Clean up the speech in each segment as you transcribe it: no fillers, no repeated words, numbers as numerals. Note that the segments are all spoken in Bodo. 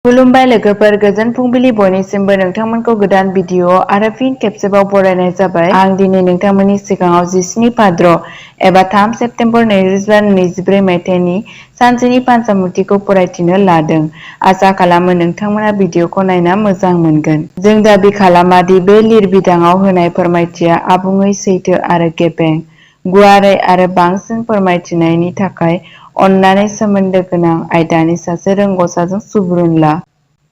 खुलुमबाय लोगोफोर, गोजोन फुंबिलि बयनिसिमबो नोंथांमोनखौ गोदान भिडिअ आरो फिन खेबसेबाव बरायनाय जाबाय। आं दिनै नोंथांमोननि सिगाङाव 17 भाद्र एबा 3 सेप्तेम्बर 2024 मायथाइनि सानसेनि पान्जामुथिखौ फरायथिनो लादों। आसा खालामो नोंथांमोना भिडिअखौ नायना मोजां मोनगोन। जों दाबि खालामा दि बे लिरबिदाङाव होनाय फोरमायथिया आबुङै सैथो आरो गेबें। गुवारै आरो बांसिन फोरमायथिनायनि थाखाय अन्नानै सोमोन्दो गोनां आयदानि सासे रोंग'सारजों सुबुरुन ला।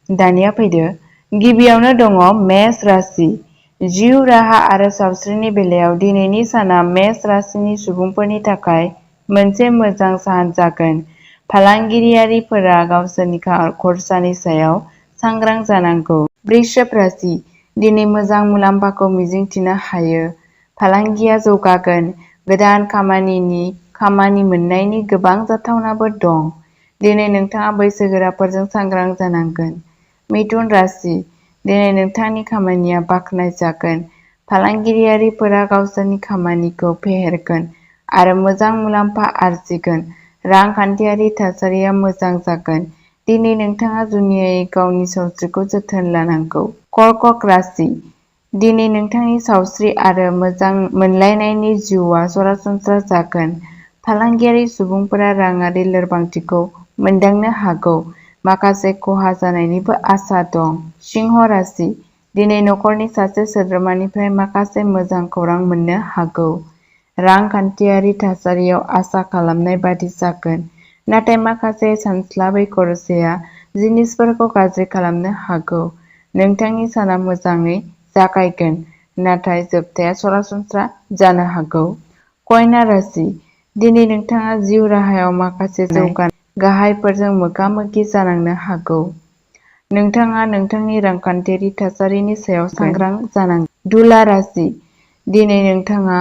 दानिया फैदो। गिबियावनो दङ मेष राशि। जिउ राहा आरो सावस्रिनि बेलायाव दिनैनि साना मेष राशिनि सुबुंफोरनि थाखाय मोनसे मोजां सान जागोन। फालांगियारिफोरा गावसोरनि खरसानि सायाव सांग्रां जानांगौ। वृषभ राशि। दिनै मोजां मुलाम्फाखौ मिजिंथिनो हायो। फालांगिया जौगागोन। गोदान खामानि मोन्नायनि गोबां जाथावनाबो दं। दिनै नोंथाङा बैसोगोराफोरजों सांग्रां जानांगोन। मिथुन राशि। दिनै नोंथांनि खामानिया बाख्नायजागोन। फालांगियारिफोरा गावसोरनि खामानिखौ फेहेरगोन आरो मोजां मुलाम्फा आर्जिगोन। रांखान्थियारि थासारिया मोजां जागोन। दिनै नोंथाङा जुनियायै गावनि सावस्रिखौ जोथोन लानांगौ। कर्कट राशि। दिनै नोंथांनि सावस्रि आरो मोजां मोनलायनायनि जिउआ सरासनस्रा जागोन। फालांगियारि सुबुंफोरा राङारि लोरबांथिखौ मोनदांनो हागौ। माखासे खहा जानायनिबो आसा दं। सिंह राशि। दिनै नखरनि सासे सोद्रोमानिफ्राय माखासे मोजां खौरां मोननो हागौ। रांखान्थियारि थासारियाव आसा खालामनाय बादि जागोन, नाथाय माखासे सानस्लाबै खरसाया जिनिसफोरखौ गाज्रि खालामनो हागौ। नोंथांनि साना मोजाङै जागायगोन, नाथाय जोबथाया सरासनस्रा जानो हागौ। कन्या राशि। दिनै नोंथाङा जिउ राहायाव माखासे जौगानाय गाहायफोरजों मोगा-मोगि जानांनो हागौ। नोंथाङा नोंथांनि रांखान्थियारि थासारिनि सायाव सांग्रां जानांगोन। तुला राशि। दिनै नोंथाङा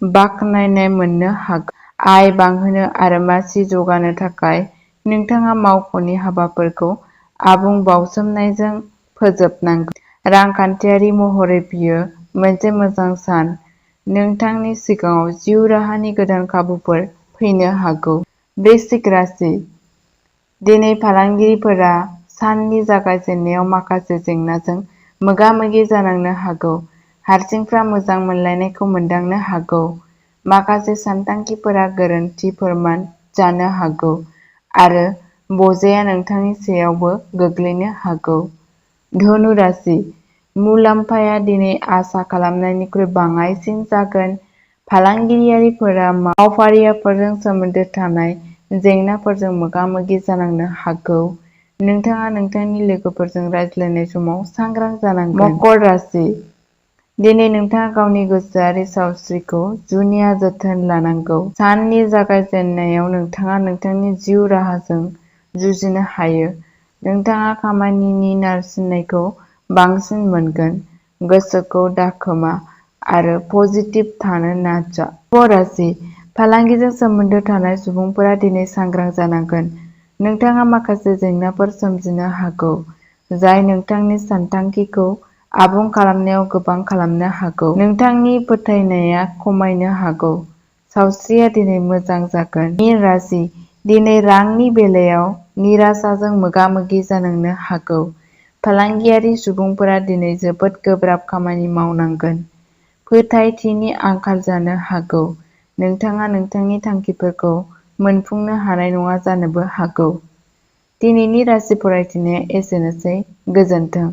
बाखनायनाय मोननो हागौ। आय बांहोनो आरो मासि जौगानो थाखाय नोंथाङा मावख'नि हाबाफोरखौ आबुं बाउसोमनायजों फोजोबनांगौ। रांखान्थियारि महरै बेयो मोनसे मोजां सान। नोंथांनि सिगाङाव जिउ राहानि गोदान खाबुफोर फैनो हागौ। वृश्चिक राशि। दिनै फालांगियारिफोरा साननि जागायजेन्नायाव माखासे जेंनाजों मोगा-मोगि जानांनो हागौ। हारसिंफ्रा मोजां मोनलायनायखौ मोनदांनो हागौ। माखासे सानथांखिफोरा गोरोन्थि फोरमान जानो हागौ आरो बजाया नोंथांनि सायावबो गोग्लैनो हागौ। धनु राशि। मुलाम्फाया दिनै आसा खालामनायनिख्रुइ बाङाइसिन जागोन। फालांगियारिफोरा मावफारियाफोरजों सोमोन्दो थानाय जेंनाफोरजों मोगा-मोगि जानांनो हागौ। नोंथाङा नोंथांनि लोगोफोरजों रायज्लायनाय समाव सांग्रां जानांगोन। मकर राशि। दिनै नोंथाङा गावनि गोसोआरि सावस्रिखौ जुनिया जोथोन लानांगौ। साननि जागायजेन्नायाव नोंथाङा नोंथांनि जिउ राहाजों जुजिनो हायो। नोंथाङा खामानिनि नारसिननायखौ बांसिन मोनगोन। गोसोखौ दाखोमा आरो पजिटिभ थानो नाजा। कुम्भ राशि। फालांगिजों सोमोन्दो थानाय सुबुंफोरा दिनै सांग्रां जानांगोन। नोंथाङा माखासे जेंनाफोर सोमजिनो हागौ, जाय नोंथांनि सानथांखिखौ आबुं खालामनायाव गोबां खालामनो हागौ। नोंथांनि फोथायनाया खमायनो हागौ। सावस्रिया दिनै मोजां जागोन। मीन राशि। दिनै रांनि बेलायाव निराशाजों मोगा-मोगि जानांनो हागौ। फालांगियारि सुबुंफोरा दिनै जोबोद गोब्राब खामानि मावनांगोन। फोथायथिनि आंखाल जानो हागौ। नोंथाङा नोंथांनि थांखिफोरखौ मोनफुंनो हानाय नङा जानोबो हागौ। दिनैनि राशि फरायथिनाया एसेनोसै। गोजोन्थों।